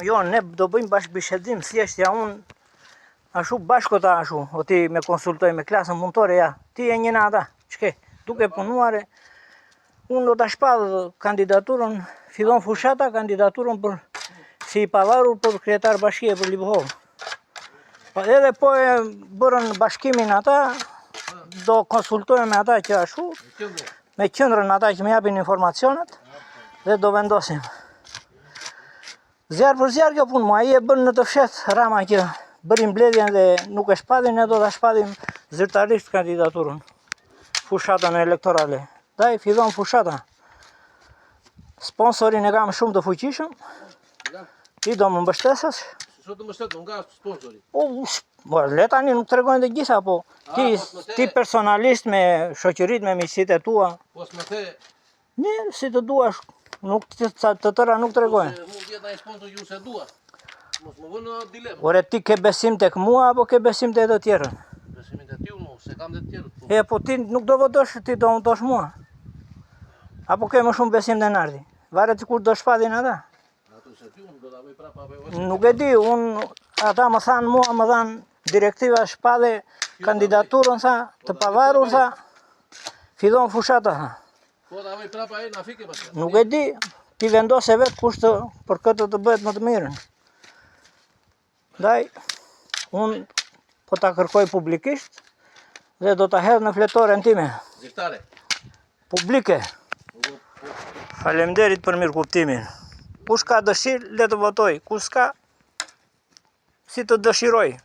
Jo, ne do bëjmë bashkëbisedim, thjesht ja unë ashtu bashkë ta ashtu, o ti me konsultoj me klasën punëtore ja, ti je një nga ata, ç'ke, duke punuar, unë do ta shpall kandidaturën, fillon fushata kandidaturën për si i pavarur për kryetar bashkie për Libohovë. Po edhe po e bërën bashkimin ata, do konsultohem me ata që ashtu, me qendrën ata që më japin informacionet dhe do vendosim. Zjarr për zjarr kjo punë, mua ai e bën në të fshehtë Rama që bëri mbledhjen dhe nuk e shpallin, ne do ta shpallim zyrtarisht kandidaturën, fushatën elektorale. Daj, fillon fushata. Sponsorin e kam shumë të fuqishëm. Ti do më mbështesësh? Sot të mbështet, unë nga sponsori. Po, po, le tani nuk tregojnë të gjitha, po ti, po s'më the. ti personalisht me shoqëritë, me miqësitë e tua, Po s'më the, mirë, si të duash, nuk të, të, të tëra nuk tregojnë. se mund të jetë ai sponsor që unë s'e dua. Mos më vë në dilemë. Ore ti ke besim tek mua apo ke besim te të tjerët? Besimin te ti unë, se kam te të tjerët. Po. E po ti nuk do votosh, ti do votosh mua. Apo ke më shumë besim te Nardi? Varet se kur do shpallin ata. Ato se ti unë do ta bëj prapë apo jo. Nuk e di, unë ata më thanë mua, më dhanë direktiva shpalle kandidaturën tha, të pavarur tha. Fillon fushata tha. Po ta bëj prapë ai na fike pastaj. Nuk e di, ti vendose vetë kush të për këtë të bëhet më të mirën. Ndaj, unë po ta kërkoj publikisht dhe do ta hedh në fletoren time, Zyrtare. publike. Po, po, Faleminderit për mirëkuptimin. Kush ka dëshirë, le të votojë. Kush s'ka, si të dëshirojë.